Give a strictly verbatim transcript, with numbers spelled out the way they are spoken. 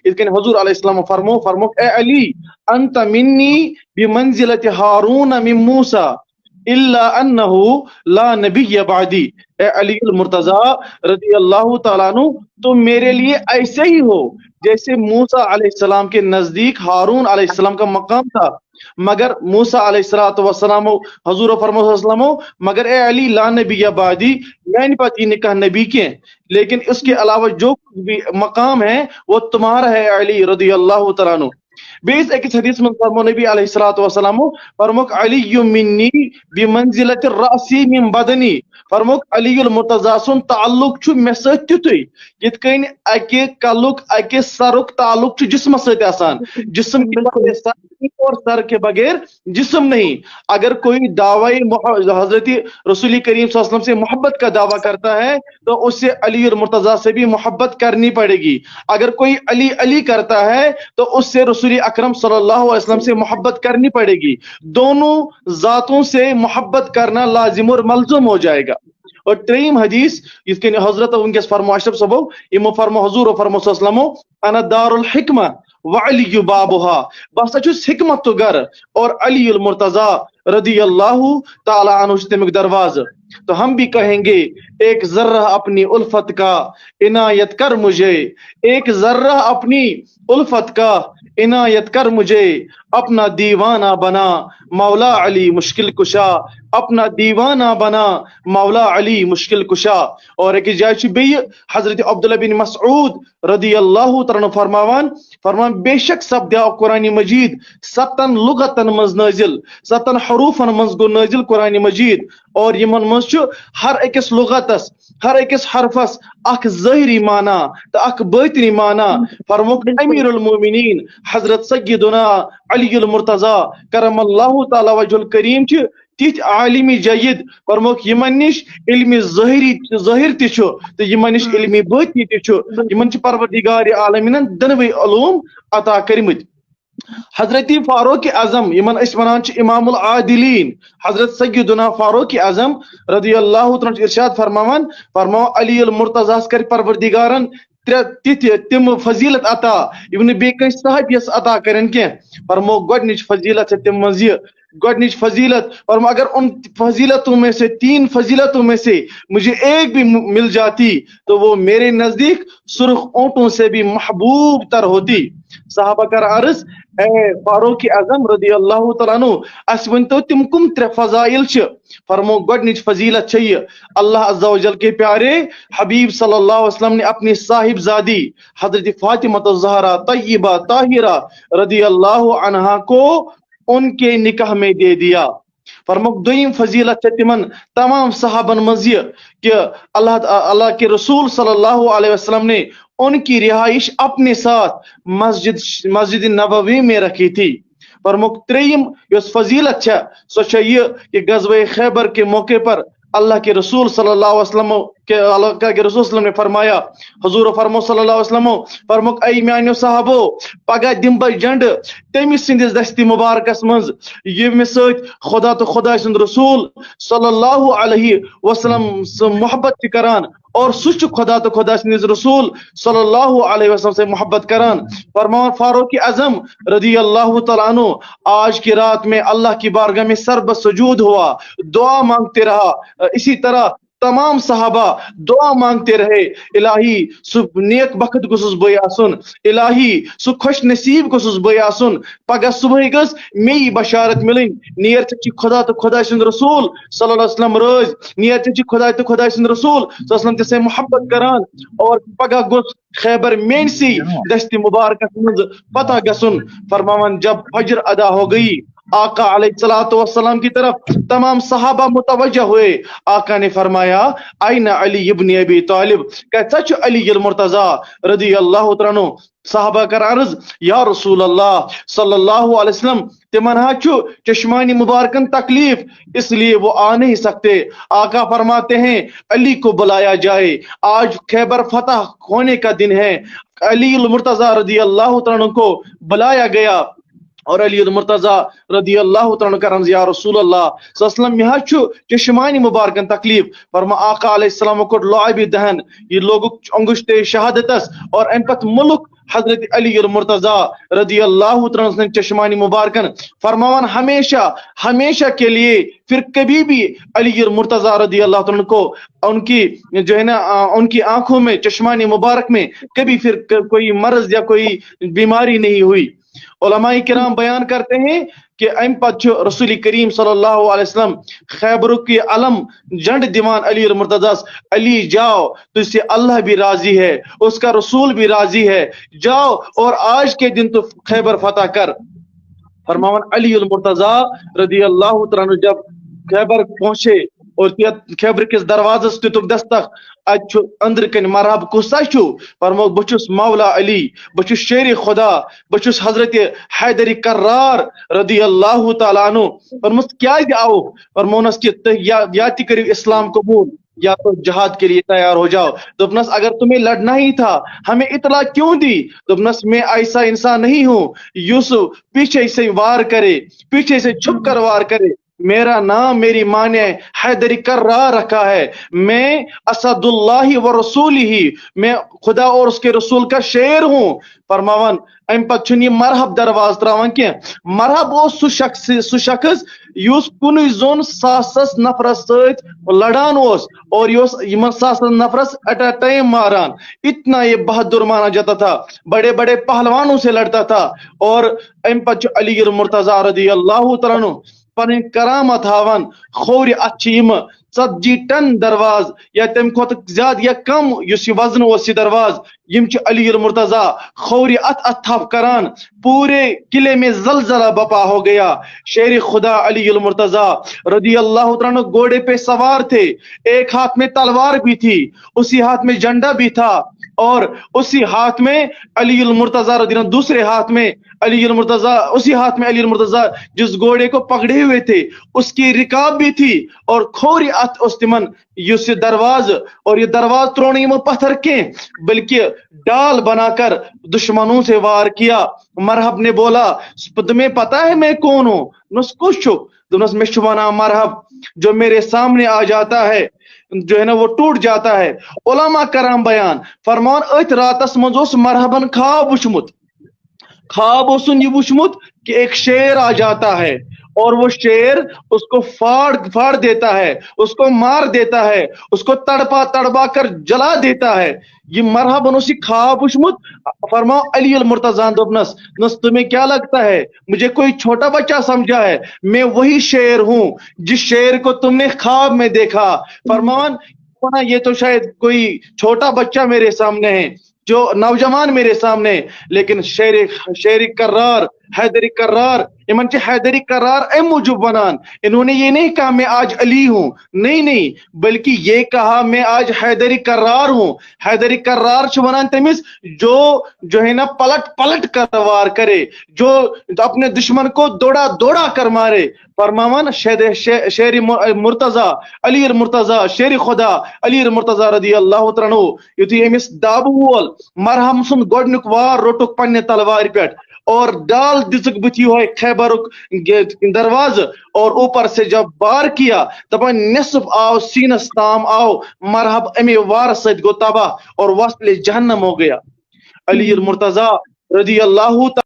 یِتھ کٔنۍ حضور علیہ السلام فرمو فرموک اے علی، انت منی بمنزلت ہارون من موسیٰ الا انہ لا نبی بعدی۔ اے علی المرتضی رضی اللہ تعالیٰ عنہ، تم میرے لیے ایسے ہی ہو جیسے موسیٰ علیہ السلام کے نزدیک ہارون علیہ السلام کا مقام تھا۔ مگر موسیٰ علیہ الصلوۃ والسلام، حضور فرمو صلی اللہ علیہ وسلم، مگر اے علی، لا نبی یا بعدی، میانہِ پتہٕ یی نہٕ کانٛہہ نبی کینٛہہ، لیکن اس کے علاوہ جو کچھ بھی مقام ہے وہ تمہارا ہے علی رضی اللہ تعالیٰ عنہ۔ بیٚیِس أکِس حدیث منٛز فرمو نبی علیہ الصلوۃ والسلام، فرموک علی منی بمنزلت الرأس من بدنی۔ فرموک علی المرتضی سُنٛد تعلق چھُ مےٚ سۭتۍ تیُتھُے یِتھ کٔنۍ اکہِ کلُک، اکہِ سرُک تعلق چھُ جسمس سۭتۍ آسان۔ جسم کے بغیر سر اور سر کے بغیر جسم نہیں۔ اگر کوئی دعوی مح-، حضرت رسول کریم صلی اللہ علیہ وسلم سے محبت کا دعویٰ کرتا ہے تو اسے علی المرتضی سے بھی محبت کرنی پڑے گی۔ اگر کوئی علی علی کرتا ہے تو اس سے رسول اکرم صلی اللہ علیہ وسلم سے محبت کرنی پڑے گی۔ دونوں ذاتوں سے محبت کرنا لازم اور ملزوم ہو جائے گا۔ اور ترٛیٚیِم حدیث، یِتھ کٔنۍ حضرت وٕنکیٚس فرمو اشرف صٲبو، یِمو فرمو حضور فرمو صلی اللہ علیہ وسلمو، انا دار الحکمہ وعلی بابها، بہٕ ہسا چھُس حکمت تہٕ گرٕ اور علی المرتضی رضی اللہ تعالیٰ عنہ چھُ تَمیُک دروازٕ۔ تو ہم بھی کہیں گے، ایک ذرہ اپنی الفت کا عنایت کر مجھے، ایک ذرہ اپنی الفت کا عنایت کر مجھے، اپنا دیوانہ بنا مولا علی مشکل کشا، اپنا دیوانہ بنا مولا علی مشکل کشا۔ اور أکِس جایہِ چھُ بیٚیہِ حضرت عبداللہ بن مسعود رضی اللہ تعالیٰ عنہ فرماوان، فرمان، بے شک سپدیو قرآن مجید ستن لغتن منٛز نٲزِل، ستن حروفن منٛز گوٚو نٲزِل قرآن مجید، اور یِمن منٛز چھُ ہر أکِس لغتس، ہر أکِس حرفس اکھ ظٲہری معنی تہٕ اکھ باطنی معنی۔ فرموک امیر المومنین حضرت سیدنا علی المرتضی کرم اللہ تعالیٰ وجہ الکریم چھِ تِتھۍ عالم جید، فرموک یِمن نِش علم ظٲہری، ظٲہر تہِ چھُ تہٕ یِمن نِش علم باطنی تہِ چھُ۔ یِمن چھِ پروردگار عالمینن دۄنوے علوم عطا کٔرمٕتۍ۔ حضرت فاروق اعظم، یِمن أسۍ ونان چھِ امام العادلین، حضرت سیدنا فاروق اعظم رضی اللہ تعالیٰ عنہ چھُ ارشاد فرماوان، فرماوان علی المرتضیٰ ہس کرِ پروردگارن ترٛےٚ تِتھۍ تِم فضیلت عطا یِم نہٕ بیٚیہِ کٲنٛسہِ صحابیس عطا کرن کینٛہہ۔ فرموو گۄڈٕنِچ فضیلت چھےٚ تِم منٛز یہِ، گۄڈٕنِچ فضیلت فرموو، اگر ان فضیلتوں میں سے، تین فضیلتوں میں سے مجھے ایک بھی م-، مل جاتی تو وہ میرے نزدیک سرخ اونٹوں سے بھی محبوب تر ہوتی۔ صحابہ کر عرض، اے فاروق اعظم رضی اللہ تعالیٰ عنہ، اسہِ ؤنۍ تو تِم کٕم ترٛےٚ فضائل چھِ؟ فرموو گۄڈٕنِچ فضیلت چھےٚ یہِ، اللہ عز و جل کے پیارے حبیب صلی اللہ علیہ وسلم نے اپنی صاحبزادی حضرت فاطمہ الزہرا طیبہ طاہرہ رضی اللہ عنہا کو ان کے نکاح میں دے دیا۔ فرموک دوٚیِم فضیلت چھےٚ تِمن تمام صحابن منٛز یہِ کہ اللہ، اللہ کے رسول صلی اللہ علیہ وسلم نے ان کی رہائش اپنے ساتھ مسجد، مسجد نبوی میں رکھی تھی۔ فرموک ترٛیٚیِم یۄس فضیلت چھےٚ، سۄ چھےٚ یہِ کہ غزوہ خیبر کے موقع پر اللہ کے رسول صلی اللہ علیہ وسلم کہ اللہ کے رسول صلی اللہ علیہ وسلم نے فرمایا، حضور فرمو صلی اللہ علیہ وسلم، فرموک اے میانیو صحابو، پگاہ دِمہٕ بہٕ جنڈٕ تٔمۍ سٕنٛدِس دستِ مبارکس منٛز، ییٚمہِ سۭتۍ خدا تہٕ خدا سُنٛد رسول صلی اللہ علیہ وسلم سُنٛد محبت چھِ کران، اور سُہ چھُ خدا تہٕ خدا سٕنٛدِس رسول صلی اللہ علیہ وسلم سے محبت کران۔ فرماوان فاروق اعظم رضی اللہ تعالیٰ عنہ، آج کی رات میں اللہ کی بارگاہ میں سر بسجود ہوا، دعا مانگتے رہا۔ اسی طرح تمام صحابہ دعا مانگتے رہے، الٰہی سُہ نیک بخت گوٚژھُس بہٕ آسُن، الٰہی سُہ خۄش نصیب گوٚژھُس بہٕ آسُن، پگاہ صبحٲے گٔژھ مےٚ یہِ بشارت مِلٕنۍ، نیر ژےٚ چھِ خدا تہٕ خدا سُنٛد رسول صلی اللہ علیہ وسلم رٲضۍ، نیر ژےٚ چھِ خدا تہٕ خدا سُنٛد رسول صلی اللہ علیہ وسلم ژےٚ سۭتۍ محبت کران، اور پگاہ گوٚژھ خیبر میٲنسٕے دستِ مبارکس منٛز فتح گژھُن۔ فرماوان جب فجر ادا ہو گئی، آقا علیہ الصلوۃ والسلام کی طرف تمام صحابہ متوجہ ہوئے۔ آقا نے فرمایا، "این علی ابن ابی طالب؟" کیا سچ علی المرتضی رضی اللہ تعالیٰ عنہ؟ صحابہ کر عرض، یا رسول اللہ صلی اللہ علیہ وسلم، تمن ہا چھُ چشمانی مبارکن تکلیف، اس لیے وہ آ نہیں سکتے۔ آقا فرماتے ہیں، علی کو بلایا جائے، آج خیبر فتح ہونے کا دن ہے۔ علی المرتضی رضی اللہ تعالیٰ عنہ کو بلایا گیا۔ اور علی المرتضی رضی اللہ تعالیٰ عنہ کران، یا رسول اللہ صلی اللہ علیہ وسلم، مےٚ حظ چھُ چشمانی مبارکن تکلیف۔ فرما آقا علیہ السلام کوٚر لعابِ دہن، یہِ لوگُکھ انگشتِ شہادتس، اور امہِ پتہٕ مُلُکھ حضرت علی المرتضی رضی اللہ تعالیٰ عنہ سٕنٛدٮ۪ن چشمانی مبارکن، فرماوان ہمیشہ، ہمیشہ کے لیے، پھر کبھی بھی علی المرتضی رضی اللہ تعالیٰ عنہ کو، ان کی، جو ہے نا، آ، ان کی آنکھوں میں، چشمانی مبارک میں کبھی پھر ک-، کوئی مرض یا کوئی بیماری نہیں ہوئی۔ علماء کرام بیان کرتے ہیں کہ امہِ پتہٕ چھُ رسول کریم صلی اللہ علیہ وسلم خیبرُک یہِ علم جنڈ دِوان علی المرتضیٰ، علی جاؤ، تجھ سے اللہ بھی راضی ہے، اس کا رسول بھی راضی ہے، جاؤ اور آج کے دن تو خیبر فتح کر۔ فرماوان علی المرتضیٰ رضی اللہ تعالیٰ عنہ جب خیبر پہنچے اور یتھ خیبر کِس دروازس دِتُکھ دستک، اتہِ چھُ أنٛدرٕ کنہِ مرحب، کُس سا چھُ؟ فرمووُکھ، بہٕ چھُس مولا علی، بہٕ چھُس شیر خدا، بہٕ چھُس حضرت حیدر کرار رضی اللہ تعالیٰ عنہ۔ فرمووُس، کیازِ آوُکھ؟ فرموونس کہ تُہۍ یا، یا تہِ کٔرِو اسلام قبول یا تو جہاد کے لیے تیار ہو جاؤ۔ دوٚپنس، اگر تمہیں لڑنا ہی تھا، ہمیں اطلاع کیوں دی؟ دوٚپنس، میں ایسا انسان نہیں ہوں، یوسف پیچھے سے وار کرے، پیچھے سے چھپ کر وار کرے۔ میرا نام میری ماں نے حیدر کرار رکھا ہے۔ میں اسد اللہ و رسول ہی، میں خدا اور اس کے رسول کا شیر ہوں۔ فرماوان، امہِ پتہٕ چھُنہٕ یہِ مرحب دروازٕ تراوان کینٛہہ۔ مرحب اوس سُہ شخص، سُہ شخص یُس کُنُے زوٚن ساسس نفرس سۭتۍ لڑان اوس اور یہِ اوس یِمن ساسن نفرس at a time ماران۔ اتنا یہ بہادر مانا جاتا تھا، بڑے بڑے پہلوانوں سے لڑتا تھا۔ اور امہِ پتہٕ چھُ علی المرتضیٰ رضی اللہ تعالیٰ عنہ پنٕنۍ کرامت ہاوان۔ کھوورِ اتھٕ چھِ یِم ژتجی ٹن دروازٕ یا تمہِ کھۄتہٕ زیادٕ یا کم یُس یہِ وزن اوس یہِ دروازٕ، یِم چھِ علی المرتضیٰ کھوورِ اتھٕ اتھٕ تھپھ کران۔ پورے قلعے میں زلزلہ بپا ہو گیا۔ شیر خدا علی المرتضیٰ رضی اللہ تعالیٰ عنہ گھوڑے پہ سوار تھے، ایک ہاتھ میں تلوار بھی تھی، اسی ہاتھ میں جھنڈا بھی تھا، اور اسی ہاتھ میں علی المرتضیٰ رضی اللہ عنہ، دوسرے ہاتھ میں علی المرتضیٰ، اسی ہاتھ میں علی المرتضیٰ جس گھوڑے کو پکڑے ہوئے تھے، اس کی رکاب بھی تھی، اور کھوورِ اتھٕ اوس تِمن یُس یہِ دروازٕ، اور یہِ دروازٕ تروو نہٕ یِمو پتھر کینٛہہ، بلکہ ڈال بنا کر دشمنوں سے وار کیا۔ مرحب نے بولا، تمہیں پتا ہے میں کون ہوں؟ دوٚپنس، کُس چھُکھ؟ دوٚپنس، مےٚ چھُ ونان مرحب، جو میرے سامنے آ جاتا ہے، جو ہے نا، وہ ٹوٹ جاتا ہے۔ علماء کرام بیان فرماوان، أتھۍ راتس منٛز اوس مرحبن خواب وٕچھمُت۔ خواب اوسُن یہِ وٕچھمُت کہ ایک شیر آ جاتا ہے اور وہ شیر اس کو پھاڑ، پھاڑ دیتا ہے، اس کو مار دیتا ہے، اس کو تڑپا، تڑپا کر جلا دیتا ہے۔ یہِ مرحبن اوس یہِ خواب وٕچھمُت۔ فرماو علی المرتضیٰ ہن دوٚپنس، دوٚپنس، تمہیں کیا لگتا ہے؟ مجھے کوئی چھوٹا بچہ سمجھا ہے؟ میں وہی شیر ہوں جس شیر کو تم نے خواب میں دیکھا۔ فرماوان، یہ تو شاید کوئی چھوٹا بچہ میرے سامنے ہے، جو نوجوان میرے سامنے ہے، لیکن شیر، شیر کرار، حیدر کرار، یِمن چھِ حیدر کرار امہِ موٗجوٗب ونان۔ انہوں نے یہ نہیں کہا، میں آج علی ہوں، نہیں، نہیں، بلکہ یہ کہا، میں آج حیدر کرار ہوں۔ حیدر کرار چھِ ونان تٔمِس، جو، جو ہے نا، پلٹ پلٹ کر وار کرے، جو اپنے دشمن کو دوڑا دوڑا کر مارے۔ فرماوان شیر، شیر، شیر م-، مرتضیٰ، علی المرتضیٰ، شیر خدا، علی المرتضیٰ رضی اللہ تعالیٰ عنہ، یُتھُے أمِس دَب وول، مرحم سُنٛد گۄڈٕنیُک وار روٚٹُکھ پننہِ تلوارِ پٮ۪ٹھ اور ڈال دِژٕکھ بٕتھِ یِہوٚے خیبرُک گ-، دروازٕ اور اوپر سے جب وار کیا، دپان نصف آو سیٖنس تام آو مرحب، اَمے وارٕ سۭتۍ گوٚو تباہ اور وصل جہنم ہو گیا۔ علی المرتضیٰ رضی اللہ